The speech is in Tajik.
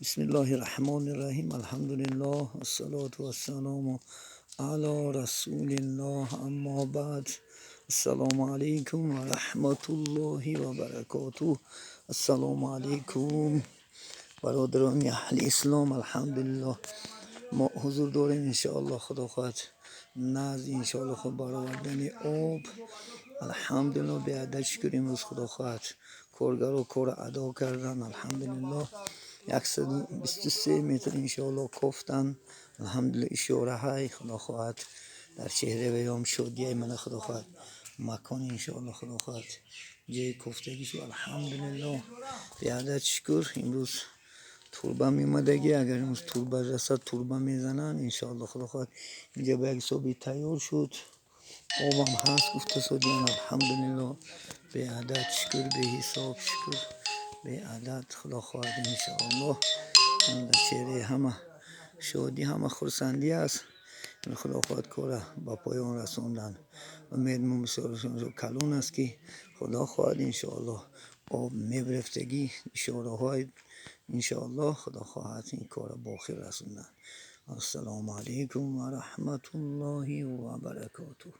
Бисмиллоҳи раҳмони раҳим, алҳамдулиллоҳ, вассалоту вассалому ала расулиллоҳ, аммо баъд. Ассалому алайкум ва раҳматуллоҳи ва баракотуҳ. Ассалому алайкум, бародарони аҳли ислом. Алҳамдулиллоҳ, мо ҳузур дорем, иншоаллоҳ, худо хоҳад, назд, иншоаллоҳ, худ баровардани об. Алҳамдулиллоҳ, беадад шукр. Имрӯз, худо хоҳад, коргаро корро адо кардан. Алҳамдулиллоҳ, 123 метр, иншоаллоҳ, кофтан. Алҳамдулиллоҳ, ишораҳай, худо хоҳад, дар чеҳраи ваём шодияй. Мана, худо хоҳад, макон, иншоаллоҳ, худо хоҳад, ҷои кофтагӣ шуд. Алҳамдулиллоҳ, беадад шукр. Имрӯз турба меомадагӣ, агар имрӯз турба расад, турба мезананд, иншоаллоҳ, худо хоҳад. Инҷа ба як ҳисоби тайёр шуд, обам ҳаст, гуфта содиён. Алҳамдулиллоҳ, беадад шукр, беҳисоб шукр, беадад. Худо хоҳад, иншоаллоҳ, дар чеҳраи ҳама шодӣ, ҳама хурсандӣ аст. Худо хоҳад, кора ба поён расондан. Умедмо бисёр калон аст, ки, худо хоҳад, иншоаллоҳ, об мебирифтагӣ ишораҳои. Иншоаллоҳ, худо хоҳад, ин корро ба охир расондан. Ассалому алайкум ва раҳматуллоҳи ва баракотуҳ.